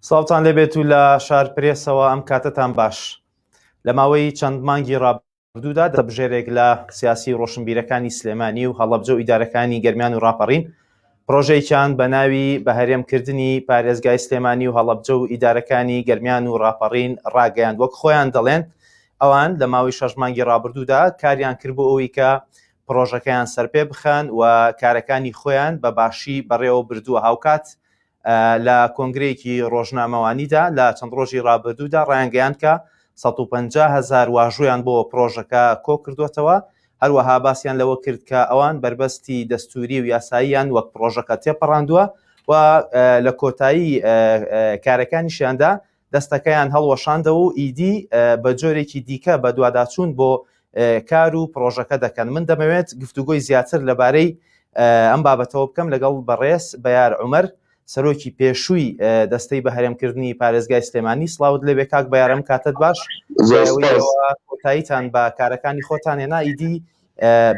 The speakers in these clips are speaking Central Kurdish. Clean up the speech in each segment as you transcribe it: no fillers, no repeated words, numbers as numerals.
سڵاوتان لێبێت و لە شار پرێسەوە ئەم کاتەتان باش. لە ماوەی چەند مانگی ڕابردوودا دەبژێرێک لە سیاسی و ڕۆشنبیرەکانی سلێمانی و هەڵەبجە و ئیدارەکانی گەرمیان و ڕاپەڕین پرۆژەیەکیان بە ناوی بە هەرێمکردنی پارێزگای سلێمانی و هەڵەبجە و ئیدارەکانی گەرمیان و ڕاپەڕین ڕاگەیاند وەک خۆیان دەڵێن ئەوان لە ماوەی شەش مانگی ڕابردوودا کاریان کرد بۆ ئەوەی کە پرۆژەکەیان سەرپێ بخەن و کارەکانی خۆیان بە باشی بەڕێوە بردووە هاوکات لە کۆنگرەیەکی ڕۆژنامەوانیدا لە چەند ڕۆژی ڕابردوودا ڕایانگەیاند کە 150 هەزار واژویان بۆ پرۆژەکە کۆکردووەتەوە، هەروەها باسیان لەوە کرد کە ئەوان بەربەستی دەستووری و یاساییان وەک پرۆژەکە تێپەڕاندووە و لە کۆتایی کارەکانیشیاندا دەستەکەیان هەڵوەشاندەوە و ئیدی بە جۆرێکی دیکە بەدواداچوون بۆ کار و پرۆژەکە دەکەن. من دەمەوێت گفتوگۆی زیاتر لەبارەی ئەم بابەتەوە بکەم لەگەڵ بەڕێز بەیار عومەر سەرۆکی پێشووی دەستەی بە هەرێمکردنی پارێزگای سلێمانی. سڵاوت لێبێ کاک بەیار، ئەم کاتەت باش. کۆتاییتان بە کارەکانی خۆتان هێنا، ئیدی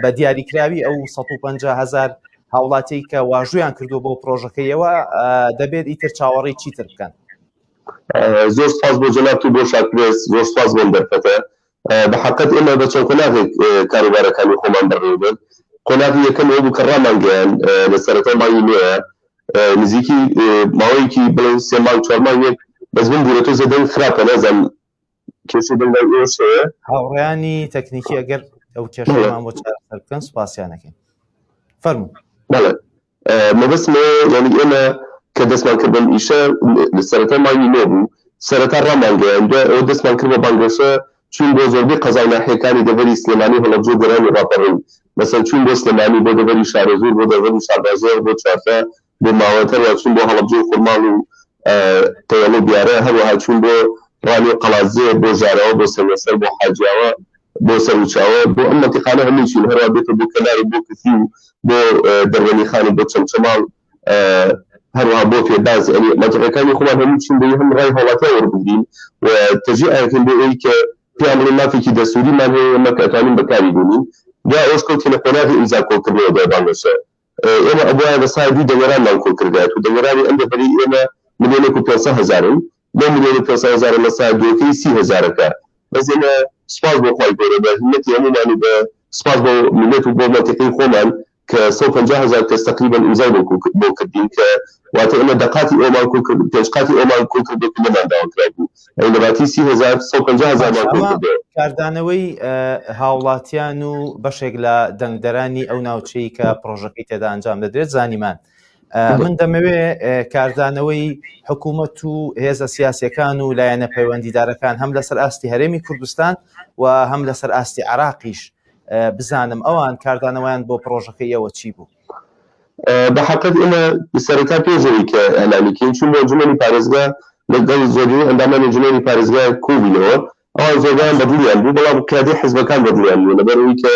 بە دیاریکراوی ئەو 150 هەزار هاوڵاتی کە واژویان کردووە بۆ پرۆژەکەیەوە دەبێت ئیتر چاوەڕێی چیتر بکەن؟ زۆر سپاس بۆ جەنابت و بۆ شارپرێس، زۆر سپاس بۆم دەرفەتە. بە حەقت ئێمە بە چەند قۆناغێک کاروبارەکانی خۆمان بەڕێوەبرد. قۆناغی یەکەم ئەوە بوو کە ڕامانگەیاند لە سەرەتای مانگی نۆیە نزیکی ماوەیەکی بڵێن سێ مانگ چوار مانگێک بەس بمبوورە تۆزێ دەنگ خراپە نازانم کێشەی دەنگ لای ئێوەش هەیە. هاوڕێیانی تەکنیکی ئەگەر ئەو کێشەمان بۆ چارەسەر بکەن سوپاسیان ئەکەین. فەرموو. بەڵێ مەبەستم ئەوەیە یانی ئێمە کە دەستمان کرد بەم ئیشە لە سەرەتای مانگی نۆ بوو سەرەتا ڕامانگەیاند دوای ئەوە دەستمان کرد بە بانگەشە چووین بۆ زۆربەی قەزا و ناحیەکانی دەڤەری سلێمانی و هەڵەبجە و گەرانی ڕاپەڕین مەسەن چووین بۆ سلێمانی بۆ دەڤەری شارەزوور بۆ دەڤەری شارباژێڕ بۆ چوارتا بۆ ماوەت هەروەها چووین بۆ هەڵەبجە و خورماڵ و تەوێڵە و بیارە هەروەها چووین بۆ ڕانیە و قەڵادزێ بۆ ژارەوە بۆ سەنگەسەر بۆ حاجیاوە بۆ سەروچاوە بۆ ئەم مەنتیقانە هەمووی چووین هەروەها بێتە بۆ کەلار و بۆ کفری و بۆ دەربەندیخان و بۆ چەمچەماڵ هەروەها بۆ پێباز یانی مەنتیقەکانی خۆمان هەمووی چووین بۆی هەم ڕای هاوڵاتیان وەربگرین و تەشجیعیان کەین بۆ ئەوەی کە پێیان بڵێین مافێکی دەستووریمان هەیە ئێمە کە ئەتوانین بەکاری بێنین دوای ئەوەش کەوتینە قۆناغی ئیمزا کۆکردنەوە دوای بانگەشە ئێمە ئەبوایە لە سای دوو دەنگەرانمان کۆ کردایەت و دەنگەرانی ئەم دەڤەرەی ئێمە ملیۆنێک و پێنسە هەزارن لەو ملیۆن و پێنسە هەزارە لە سای دووەکەی سی هەزارەکە بەس ئێمە سوپاس بۆ خوای گەورە بە هیمەتی هەموومان و بە سوپاس بۆ میللەت و بۆ مەنتیقەی خۆمان کە 150 هەزار کەس تەقریبەن ئیمزای بۆ بۆ کردین کە واتە ئێمە دەقاتی ئەومان کۆ کرد پێنج قاتی ئەومان کۆ کردەوە کە لێمان داوا کرابوو ئەی لە باتی 30 هەزار 150 هەزارمان کۆ کردەوە. کاردانەوەی هاوڵاتیان و بەشێک لە دەنگدەرانی ئەو ناوچەی کە پرۆژەکەی تێدا ئەنجام دەدرێت زانیمان من دەمەوێ کاردانەوەی حکوومەت و هێزە سیاسەکان و لایەنە پەیوەندیدارەکان هەم لەسەر ئاستی هەرێمی کوردستان و هەم لەسەر ئاستی عراقیش بزانم ئەوان کاردانەوەیان بۆ پرۆژەکەی ئێوە چی بوو؟ بە حەقت ئێمە سەرەتا پێش ئەوەی کە ئیعلامی کەین چوون بۆ ئەنجومەنی پارێزگا لەگەڵ زۆرینەی ئەندامانی ئەنجومەنی پارێزگا کۆبووینەوە ئەوان زۆربەیان بە دڵیان بوو بەڵام قیادەی حزبەکان بە دڵیان نییە لەبەر ئەوەی کە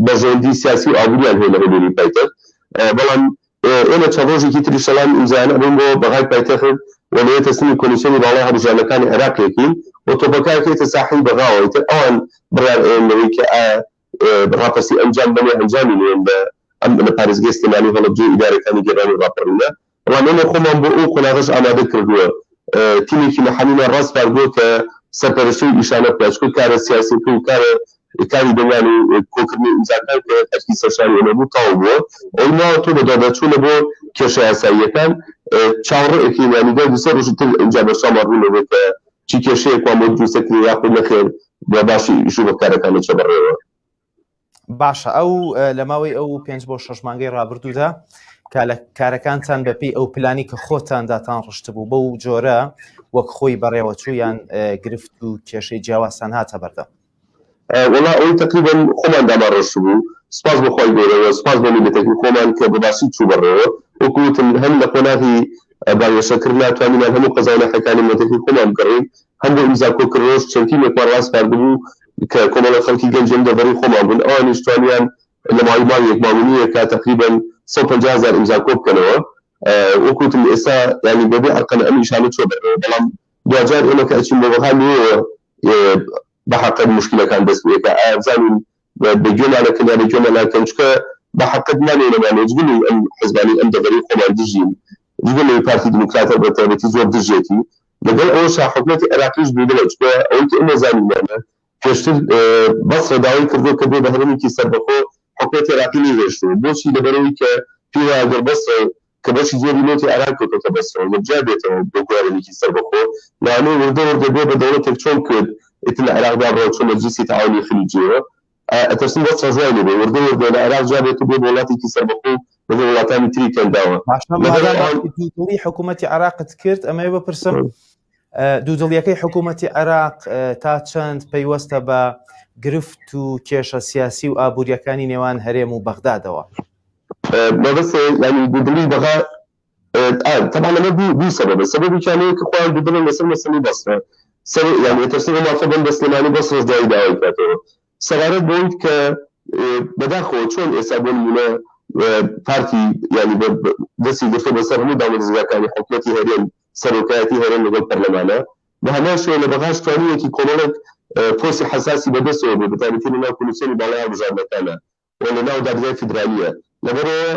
بەرژەوەندی سیاسی و ئابووریان هەیە لە هەولێری پایتەخت بەڵام ئێمە چەند ڕۆژێکی تریش سەڵامی ئیمزایانە ئەبەین بۆ بەغای پایتەخت و لەوێ تەسلیمی کۆمیسیۆنی باڵای هەڵبژاردنەکانی عێراق ئەکەین و تۆپەکە ئەکەوێتە ساحەی بەغاوە ئیتر ئەوان بڕیار ئەیەن لەوەی کە ئایا ڕاپرسی ئەنجام بەن یا ئەنجامی نەیەن لە ئەم لە پارێزگای سلێمانی و هەڵەبجە و ئیدارەکانی گەڕان و ڕاپەڕینە بەڵام ئێمە خۆمان بۆ ئەو قۆناغەش ئامادە کردووە تیمێکی مەحەلیمان ڕاسپاردووە کە سەرپەرشتی و ئیشانە بکات چونکە کارە سیاسیەکە و کارە کاری دەنگان و کۆکردنی ئیمزاکان کە ئەرکی سەرشانی ئێمە بوو تەواو بووە ئەوەی ماوە تۆ بەدواداچوونە بۆ کێشە یاساییەکان چاوەڕێ ئەکەین یانی دوای دوو سێ ڕۆژی تر ئینجا بەرچاومان ڕوون ئەبێت کە چی کێشەیەکمان بۆ دروست ئەکرێ یاخود نەخێر بە باشی ئیش و بەکارەکان دەچێ بەڕێوە. باشە ئەو لە ماوەی ئەو پێنج بۆ شەش مانگەی ڕابردوودا کە لە کارەکانتان بەپێی ئەو پلانی کە خۆتان داتان ڕشتبوو بەو جۆرە وەک خۆی بەڕێوەچوو یان گرفت و کێشەی جیاوازتان هاتە بەردەم؟ وەڵا ئەوەی تەقریبەن خۆمان دامان ڕشتبوو سوپاس بۆ خوای گەورە و سوپاس بۆ میللەتەکەی خۆمان کە بە باشی چوو بەڕێوە وەکو وتم هەم لە قۆناغی بانگەشەکردنا توانیمان هەموو قەزا و ناحیەکانی مەنتیقەی خۆمان بگەڕێین هەم بۆ ئیمزا کۆکردنەوەش چەند تیمێکمان ڕاسپاردبوو کە کۆمەڵێک خەڵکی گەنجی ئەم دەڤەرەی خۆمان بوون ئەوانیش توانیان لە ماوەی مانگێک مانگ و نیوێکا تەقریبەن 150 هەزار ئیمزا کۆ بکەنەوە وەکو وتم ئێستا یانی بەبێ ئەرقەنە ئەم ئیشانە چووە بەڕێوە بەڵام دواجار ئێمە کە ئەچین بۆ بەغا لێیەوە بە حەقەت موشکیلەکان دەست پێ ئەکا ئایا بزانین بە گوێمان ئەکەن یا بە گوێمان ناکەن چونکە بە حەقەت نامەوێ نەمانەوێ جگە لەوەی ئەم حزبانەی ئەم دەڤەرەی خۆمان دژین جگە لەوەی پارتی دیموکرات بە تایبەتی زۆر دژیەتی. لەگەڵ ئەوەشا حکومەتی عێراقیش دوودڵە، چونکە ئەوەی کە ئێمە زانیومانە پێشتر بەسرە داوای کردووە کە بێ بە هەرێمێکی سەربەخۆ، حکومەتی عێراقی نەیهێشتووە. بۆچی؟ لەبەرئەوەی کە پێی وایە گەر بەسرە کە بەشی زۆری نەوتی عێراق کەوتۆتە بەسرەوە یەکجا بێتەوە وەکو هەرێمێکی سەربەخۆ، لەوانەیە وردە وردە بێ بە دەوڵەتێک چۆن کوێت ئیتر لە عێراق دابڕا و چووە مەجلیسی تەعاونی خلیجیەوە. ئەترسم بەسرەش وای لێبێ وردە وردە لە عێراق جیا بێت و بێ بە وڵاتێکی سەربەخۆ و لەگەڵ وڵاتانی تری کەنداوە. باشە مادام باسی دوودڵی حکوومەتی عێراقت کرد ئەمەوێ بپرسم دوودڵیەکەی حکوومەتی عێراق تا چەند پەیوەستە بە گرفت و کێشە سیاسی و ئابووریەکانی نێوان هەرێم و بەغدادەوە؟ مەبەست یانی دوودڵی بەغا تەبعەن ئەمە دوو سەبەبە، سەبەبێکیان ئەوەیە کە خۆیان دوودڵن لەسەر مەسەلەی بەسرە، سەر یانی ئەترسن ئەو مافە بەن بە سلێمانی بەسرەش دوایی داوای بکاتەوە. سەبارەت بەوەی کە بەداخەوە چۆن ئێستا بۆ نموونە پارتی یانی دەستی گرتووە بەسەر هەموو دامودەزگاکانی حکومەتی هەرێم، سەرۆکایەتی هەرێم لەگەڵ پەرلەمانە، بە هەمان شێوە لە بەغاش توانیویەتی کۆمەڵێک پۆستی حەساسی بەدەستەوە بێ بەتایبەتی لەناو کۆمیسیۆنی باڵای هەڵبژاردنەکانە. و لە ناو دادگای فیدرالیە لەبەرئەوە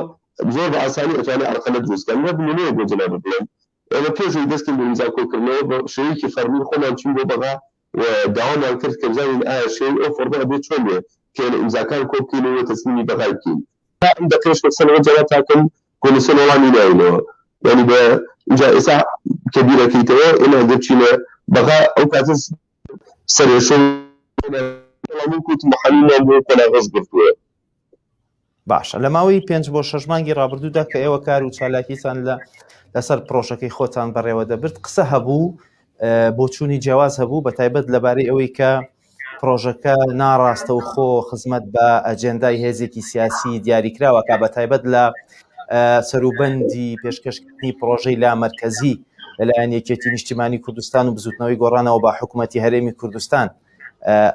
زۆر بە ئاسانی ئەتوانێ عەرقەلە دروست کات. من نمونەیەک بۆ جەنابت بڵێم ئێمە پێش ئەوەی دەست کەین بە ئیمزا کۆکردنەوە بە شێوەیەکی فەرمی خۆمان چوین بۆ بەغا و داوامان کرد کە بزانین ئایا شێوەی ئەو فۆرمە ئەبێ چۆن بێ کە ئێمە ئیمزاکان کۆ بکەینەوە و تەسلیمی بەغای بکەین. تا ئەم دەقەیەش کە قسە لەگەڵ جەنابتا ئەکەم کۆمیسیۆن وەڵامی ناینەوە یانی بە ئینجا ئێستا کە بیرەکەیتەوە ئێمە ئەگەر بچینە بەغا ئەو کاتە سەرێشە و بەڵام وەکو وتم محامیمان بۆ قۆناغەش گرتووە. باشە لە ماوەی پێنج بۆ شەش مانگی ڕابردوودا کە ئێوە کار و چالاکیتان لە لەسەر پرۆژەکەی خۆتان بەڕێوە دەبرد قسە هەبوو بۆچوونی جیاواز هەبوو بە تایبەت لەبارەی ئەوەی کە پرۆژەکە ناڕاستەوخۆ خزمەت بە ئەجێندای هێزێکی سیاسی دیاریکراوە کا بە تایبەت لە سەروبەندی پێشکەشکردنی پرۆژەی لا مەرکەزی لەلایەن یەکێتی نیشتیمانی کوردستان و بزوتنەوەی گۆڕانەوە بە حکوومەتی هەرێمی کوردستان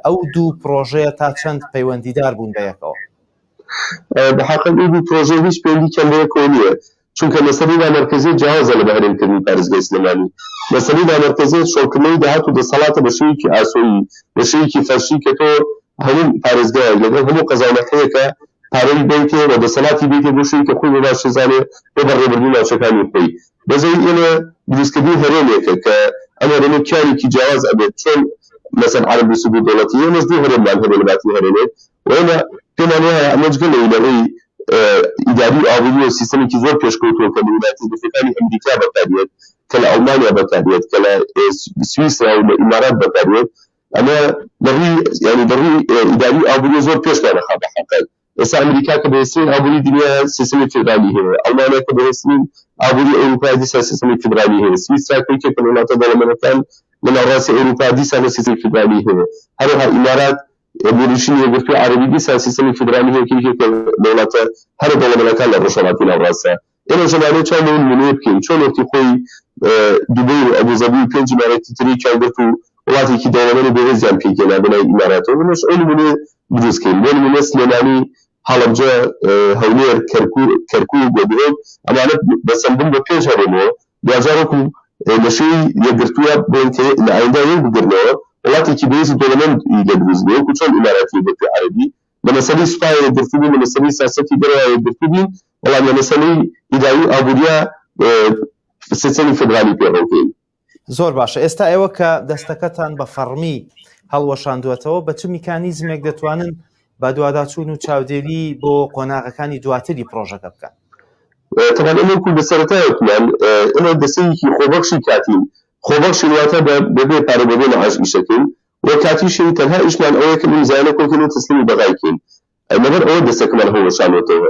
ئەو دوو پرۆژەیە تا چەند پەیوەندیدار بوون بە یەکەوە؟ بە حەقیقەت ئەو دوو پرۆژەیە هیچ پەیوەندییان بە یەکەوە نییە، چونکە مەسەلەی لامەرکەزیەت جیاوازە لە بەهەرێمکردنی پارێزگای سلێمانی. مەسەلەی لامەرکەزیەت شۆڕکردنەوەی داهات و دەسەڵاتە بە شێوەیەکی ئاسۆیی، بە شێوەیەکی فەرشی کە تۆ هەموو پارێزگایەک لەگەڵ هەموو قەزا و ناحیەیەکا پارەی بەیتێ و دەسەڵاتی بەیتێ بۆ شوێنی کە خۆی بە باش دەزانێ بۆ بەڕێوەبردنی ناوچەکانی خۆی. بەس ئەوەی ئێمە دروستکردنی هەرێمێکە کە ئەم هەرێمە کیانێکی جیاواز ئەبێت چۆن مەسەن عەرەب 22 دەوڵەتی ئێمەش دوو هەرێممان هەبێ لە باتی هەرێمێک و ئێمە پێمان وایە ئەمە جگە لەوەی لە ڕووی ئیداری و ئابووریەوە سیستەمێکی زۆر پێشکەوتووە کە لە ویلایەتە یەکگرتووەکانی ئەمریکا بەکاردێت کە لە ئەڵمانیا بەکاردێت کە لە سویسرا و لە ئیمارات بەکاردێت ئەمە لە ڕووی یانی لە ڕووی ئیداری و ئابووریەوە زۆر پێشمان ئەخا بە حەقیقەت ئێستا ئەمریکا کە بەهێزترین ئابووری دنیایە سیستەمی فیدرالی هەیە، ئەڵمانیا کە بەهێزترین ئابووری ئەوروپایە دیسان سیستەمی فیدرالی هەیە، سویسرا کە یەکێکە لە وڵاتە دەوڵەمەنەکان لە ناوەڕاستی ئەوروپا دیسان سیستەمی فیدرالی هەیە، هەروەها ئیمارات میرنشینی یەکگرتووی عەرەبی دیسان سیستەمی فیدرالی هەیە کە یەکێکە لە وڵاتە هەرە دەوڵەمەنەکان لە ڕۆژهەڵاتی ناوەڕاستە. ئێمەش ئەمانەوێت چاو لەو نموونەیە بکەین چۆن وەختی خۆی دوبەی و ئەبوزەبی و پێنج ئیماراتی تری یەکیان گرت و وڵاتێکی دەوڵەمەند و بەهێزیان پێکهێنا بە ناوی ئیماراتەوە ئێمەش ئەو نموونەیە دروست کەین بۆ نموونە سلێمانی هەڵەبجە هەولێر کەرکووک و دهۆک ئەمانە بەسەندن بە پێنج هەرێمەوە دواجار وەکو لە شێوەی یەکگرتووە بڵێن کە لە ئایندە یەک بگرنەوە وڵاتێکی بەهێز و دەوڵەمەند لێ دروست بێ وەکو چۆن ئیماراتی یەکگرتووی عەرەبی لە مەسەلەی سوپا یەکگرتوو بین، لە مەسەلەی سیاسەتی دەرەوە یەکگرتوو بین، بەڵام لە مەسەلەی ئیداری و ئابوورییا سیستەمی فیدرالی پەیڕەو کەین. زۆر باشە ئێستا ئێوە کە دەستەکەتان بە فەڕمی هەڵوەشاندووەتەوە بە چ میکانیزمێک دەتوانن بەدواداچوون و چاودێری بۆ قۆناغەکانی دواتری پڕۆژەکە بکەن؟ تەبعەن ئێمە وەکو لە سەرەتایە وتمان ئێمە دەستەیەکی خۆبەخشی کاتین، خۆبەخشین واتە بەبێ پارە بەبێ مەعاش ئیشەکەین، وە کاتیشی تەنها ئیشمان ئەوەیە کە ئیمزایانە کۆکەین و تەسلیمی بەغای کەین لەبەر ئەوە دەستەکەمان هەڵوەشانۆتەوە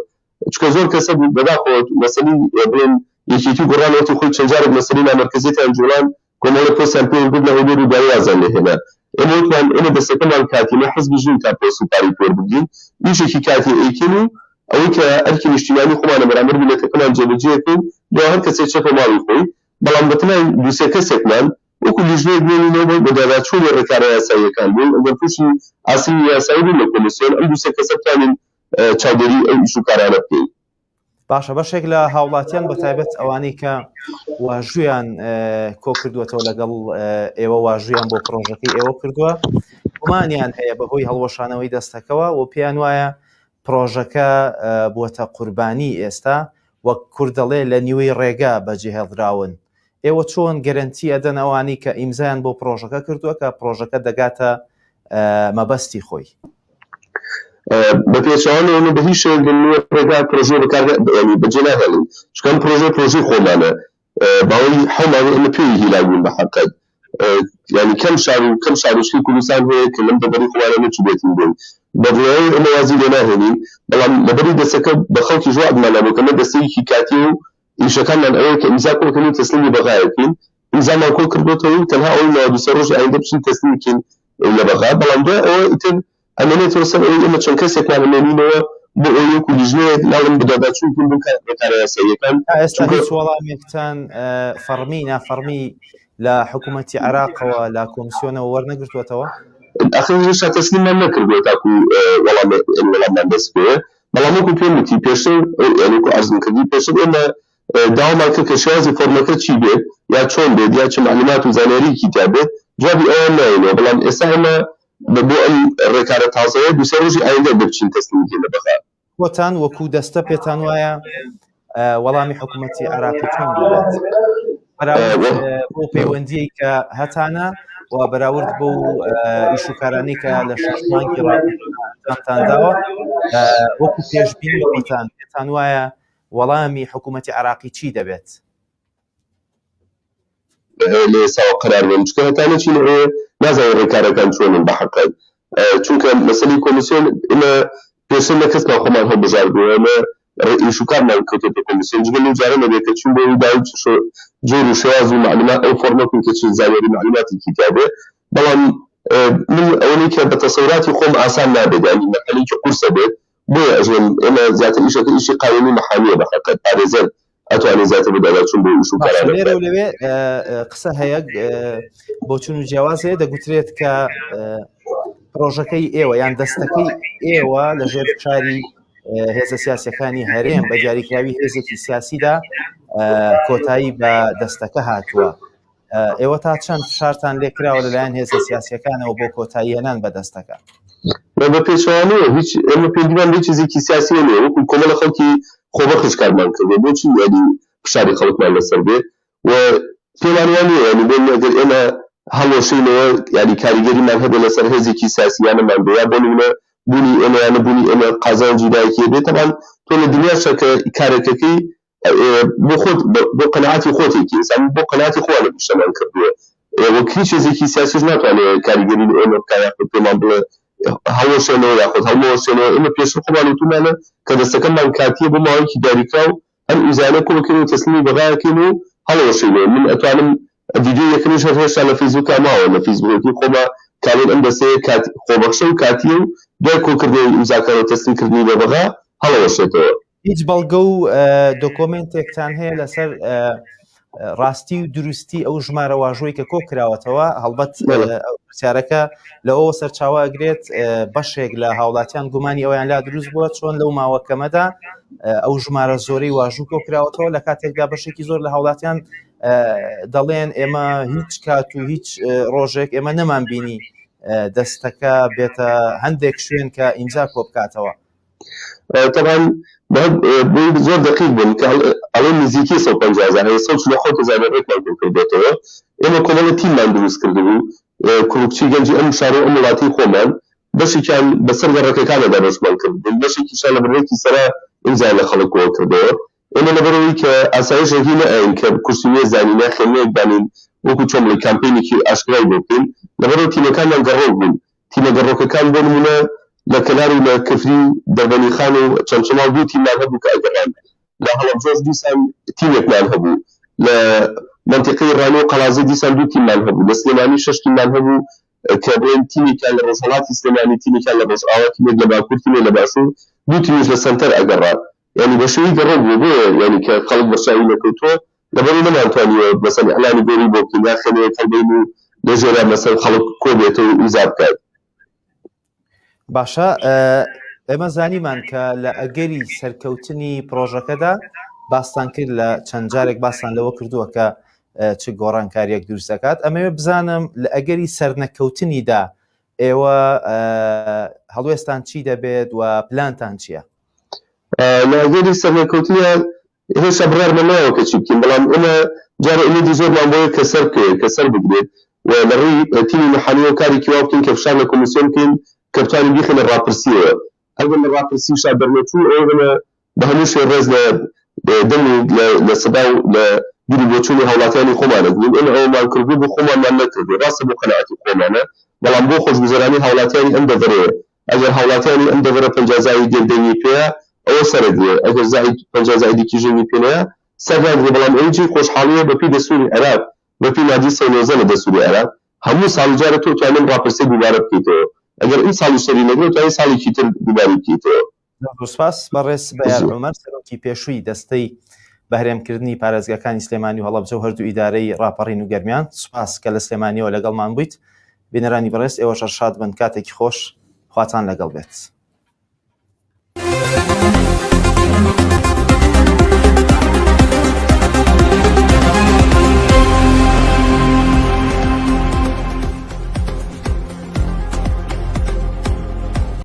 چونکە زۆر کەس هەبوو بەداخەوە مەسەلەی بڵێن یەکێتی و گۆڕان وەختی خۆی چەند جارێک مەسەلەی نامەرکەزیەتیان جوڵان کۆمەڵێک پۆستیان پێ وەرگرت لە هەولێر و دوایی وازیان لێ هێنا ئێمە وتمان ئێمە دەستەکەمان کاتی نە حزبیش نین تا پۆست و پارەی پێ وەربگرین ئیشێکی کاتی ئەیکەین و ئەوەی کە ئەرکی نیشتیمانی خۆمانە بەرامبەر میللەتەکەمان جێبەجێ ئەکەین دوا هەر کەسێک چێتەوە ماڵی خۆی بەڵام بەتەنای دوو سێ کەسێکمان وەکو لیژنەیەک بمێنینەوە بۆ بەدواداچوونی ڕێکارە یاساییەکان بۆی ئەگەر تووشی ئاسنی یاسایی بووین لە کۆمیسیۆن ئەم دوو سێ کەسە بتوانین چاودێری ئەو ئیش و کارانە بکەین. باشە بەشێک لە هاوڵاتیان بە تایبەت ئەوانەی کە واژویان کۆکردووەتەوە لەگەڵ ئێوە واژویان بۆ پرۆژەکەی ئێوە کردووە گومانیان هەیە بەهۆی هەڵوەشانەوەی دەستەکەوە و پێیان وایە پرۆژەکە بووەتە قوربانی ئێستا وەک کورد دەڵێ لە نیوەی ڕێگا بەجێهێڵدراون. ئێوە چۆن گەرەنتی ئەدەن ئەوانەی کە ئیمزایان بۆ پرۆژەکە کردووە کە پرۆژەکە دەگاتە مەبەستی خۆی؟ بە پێچەوانەوە ئێمە بە هیچ شێوەیەک لە نوێ ڕێگا پرۆژە بەکار یانی بەجێ ناهێڵین چونکە ئەم پرۆژە پرۆژەی خۆمانە باوەی حەومانە ئێمە پێی هیلاک بووین بە حەقەت یانی کەم شار و کەم شارۆچکەی کوردستان هەیە کە لەم دەڤەری خۆمانە نەچووبێتین بۆی بە دڵنیایی ئێمە وازی لێ ناهێنین بەڵام لەبەری دەسەکە بە خەڵکیش وەعدمان دابوو کە ئەمە دەستەیەکی کاتیە و ئیشەکانمان ئەوەیە کە ئیمزا کۆکەین و تەسلیمی بەغایە بکەین، ئیمزامان کۆ کردۆتەوە و تەنها ئەوەی 93 ڕۆژی ئایندە بچین تەسلیمی بکەین لە بەغا، بەڵام دوای ئەوە ئیتر ئەمێنێتەوە سەر ئەوەی ئێمە چەند کەسێکمان ئەمێنینەوە بۆ ئەوەی وەکو لیژنەیەک ناڵێم بەدواداچوون بکەین بۆ ڕێکارە یاساییەکان. تا ئێستا هیچ وەڵامێکتان فەڕمی نافەڕمی لە حکوومەتی عێراقەوە لە کۆمسیۆنەوە وەرنەگرتووەتەوە؟ ئاخر هێشتا تەسلیممان نەکردووە تاکو وەڵام وەڵاممان دەست بکەوێ. بەڵام وەکو پێم وتی پێشتر یانی وەکو عەرزم کردی پێشتر ئێمە داوامان کرد کە شێوازی فۆرمەکە چی بێت یا چۆن بێت یا چ مەعلومات و زانیاریەکی تیا بێت جوابی ئەوان نایەنەوە بەڵام ئێستا ئێمە بۆ ئەم ڕێکارە تازەیە دوو سێ ڕۆژی ئایندە دەبچین تەسلیمی کەین لە بەغا. خۆتان وەکو دەستە پێتان وایە وەڵامی حکوومەتی عێراقی چۆن دەبێت؟ بەراورد بۆ پەیوەندیی کە هەتانە و بەراورد بۆ ئیش و کارانی کە لە شەش مانگی ڕابردووتان داوە وەکو پێشبینی خۆتان پێتان وایە وەڵامی حکوومەتی عێراقی چی دەبێت؟ لە ئێستاوە قەرار بن چونکە هەتا نەچین ئەوێ نازانین ڕێکارەکان چۆنن بە حەقەت چونکە مەسەلەی کۆمیسیۆن ئێمە پێشتر نە کەسمان خۆمان هەڵبژاردووە نە ئیش و کارمان کەوتۆتە کۆمیسیۆن جگە لەو جارە نەبێت کە چوون بۆ ئەوی داوای جۆر و شێواز و مەعلومات ئەو فۆرمە بکەین کە چ زانیاری مەعلوماتێکی تیا بێ بەڵام من ئەوەی کە بە تەسەوراتی خۆم ئاسان نابێت یانی مەرحەلەیەکی قورسە بێت بۆیە ئەژێم ئێمە زیاتر ئیشەکە ئیشی قانونی مەحامیە بە حەقەت پارێزەر ئەتوانێت زیاتر بەدواداچوون بۆ ئیش و باشە کارانە لێرە بکات. و لەوێ قسە هەیە بۆچون و جیاواز هەیە دەگوترێت کە پرۆژەکەی ئێوە یان دەستەکەی ئێوە لە ژێر فشاری هێزە سیاسەکانی هەرێم بە دیاریکراوی هێزێکی سیاسیدا کۆتایی بە دەستەکە هاتووە ئێوە تا چەند فشارتان لێکراوە لەلایەن هێزە سیاسیەکانەوە بۆ کۆتاییهێنان بە دەستەکە؟ بە پێچەوانەوە هیچ ئێمە پەیوەندیمان بە هیچ هێزێکی سیاسیەوە نییە، وەکو کۆمەڵە خەڵکی خۆبەخش کارمان کردووە، بۆچی یانی فشاری خەڵکمان لەسەر بێ و پێمان وا نییە یانی بۆ ئەگەر ئێمە هەڵوەشینەوە یانی کاریگەریمان هەبێ لەسەر هێزێکی سیاسی یا نەمان بێ یا بۆ نمونە بوونی ئێمە یا نەبوونی ئێمە قازانجی لایەکی هەبێ تەبعەن تۆ لە دنیاشا کە کارێکەکەی بۆ خۆت بۆ قەناعەتی خۆتێکی ئینسان بۆ قەناعەتی خۆیان ئەم شتەمان کردووە وەک هیچ هێزێکی سیاسیش ناتوانێت کاریگەری لە ئێمە بکا یاخود پێمان بڵێ هەڵوەشێنەوە یاخود هەڵمەوەشێنەوە ئێمە پێشتر خۆمان وتومانە کە دەستەکەمان کاتیە بۆ ماوەیەکی دیاریکراو ئەم ئیمزایانە کۆبکەین و تەسلیمی بەغاکەین و هەڵوەشێنەوە من ئەتوانم ڤیدیۆ یەکەمیش هەر هێشتا لە فەیسبووکا ماوە لە فەیسبووکەکەی خۆما کاڵێن ئەم دەستەیە کات خۆبەخشە و کاتیە و دوای کۆکردنەوەی ئیمزاکان و تەسلیم کردنی بە بەغا هەڵەوەشێتەوە. هیچ بەڵگە و دۆکۆمێنتێکتان هەیە لەسەر ڕاستی و دروستی ئەو ژمارە واژۆی کە کۆ کراوەتەوە هەڵبەت پرسیارەکە لەوەوە سەرچاوە ئەگرێت بەشێک لە هاوڵاتیان گومانی ئەویان لا دروست بووە چۆن لەو ماوە کەمەدا ئەو ژمارە زۆرەی واژوو کۆ کراوەتەوە لە کاتێکدا بەشێکی زۆر لە هاوڵاتیان دەڵێن ئێمە هیچ کات و هیچ ڕۆژێک ئێمە نەمان بینی دەستەکە بێتە هەندێک شوێن کە ئیمزا کۆ بکاتەوە تەبعەن بۆی زۆر دەقیق بن کە ئەڵێ نزیکی 150 هەزار هەیە 147 هەزار ڕێکمان کۆ کردێتەوە ئێمە کۆمەڵە تیممان دروست کردبوو کوڕ و کچی گەنجی ئەم شار و ئەم وڵاتی خۆمان بەشێکیان بەسەر گەڕەکەکانە دابەشمان کردبوون بەشێکیشیان لە بڕێکی سەرا ئیمزایان لە خەڵک کۆ کردەوە ئێمە لەبەرئەوەی کە ئاسایش ڕێگەی نەئەین کە کورسی مێز دانین یا خێمەیەک دانین وەکو چۆن بڵێی کامپەینێکی ئاشکرای بۆ بکەین لەبەرئەوە تیمەکانمان گەڕۆک بوون تیمە گەڕۆکەکان بۆ نمونە لە کەلار و لە کفری و دەربەنیخان و چەمچەماڵ دوو تیممان هەبوو کە ئەگەڕان لە هەڵەبجەش دیسان تیمێکمان هەبوو لە مەنتیقەی ڕانیە و قەڵازێ دیسان دوو تیممان هەبوو لە سلێمانی شەش تیممان هەبوو کە بڵێن تیمێکیان لە ڕۆژهەڵاتی سلێمانی تیمێکیان لە ڕۆژئاوا تیمێک لە باکوور تیمێک لە باشوور دوو تیمیش لە سەنتەر ئەگەڕان یانی بە شێوەی گەڕۆک بووە بۆیە یانی کە خەڵک بەرچاوی نەکەوتووە لەبەرئەوەی نەمانتوانیوە مەسەن ئیعلانی گەورەی بۆ بکەین یا خێمەیەک هەڵبەین و لە ژێرا مەسەن خەڵک کۆ بێتەوە و ئیمزا بکات. باشە ئێمە زانیمان کە لە ئەگەری سەرکەوتنی پرۆژەکەدا باستان کرد لە چەند جارێک باستان لەوە کردووە کە چ گۆڕانکاریەک دروست دەکات ئەمەوێ بزانم لە ئەگەری سەرنەکەوتنیدا ئێوە هەڵوێستان چی دەبێت و پلانتان چییە؟ لە ئەگەری سەرنەکەوتنیان هێشتا بڕیارمان ناوە کە چی بکەین، بەڵام ئێمە جارێ ئومێدی زۆرمان بۆیە کە سەر بکەوێت، کە سەر بگرێت و لە ڕێی تیمی محامیەوە کارێکی وا بکەین کە فشار لە کۆمیسیۆن بکەین کە بتوانین بیخەینە ڕاپرسیەوە. ئەگەر لە ڕاپرسیشا دەرنەچوو ئەوە ئێمە بە هەموو شێ ڕێز لە دەنگ و لە سەدا و لە بیر و بۆچوونی هاوڵاتیانی خۆمان ئەگرین. ئێمە ئەوەمان کردووە بۆ خۆمانمان نەکردووە. ڕاستە بۆ قەناعەتی خۆمانە، بەڵام بۆ خۆشگوزەرانی هاوڵاتیانی ئەم دەڤەرەیە. ئەگەر هاوڵاتیانی ئەم دەڤەرە 50 زائید یەک دەنگی پێیە ئەوە سەرەگرێ، ئەگەر زائید 50 زائیدێکیش دەنگی پێ نەیە سەر ناگرێ، بەڵام ئەوەی جێی خۆشحاڵییە بەپێی دەستووری عێراق، بەپێی مادەی 119 لە دەستووری عێراق هەموو ساڵی جارێک تۆ ئەتوانی ئەم ڕاپرسیە دووبارە بکەیتەوە، ئەگەر ئیمساڵیش سەری نەگرێ ئەتوانی ساڵێکی تر دووبارەی بکەیتەوە. زۆر زۆر سپاس بەڕێز بەیار عومەر سەرۆکی پێشووی دەستەی بەهرێمکردنی پارێزگاکانی سلێمانی و هەڵەبجە و هەردوو ئیدارەی ڕاپەڕین و گەرمیان سپاس کە لە سلێمانیەوە لەگەڵمان بوویت بینەرانی بەڕێز ئێوەش هەر شاد بن کاتێکی خۆش خواتان لەگەڵ بێت.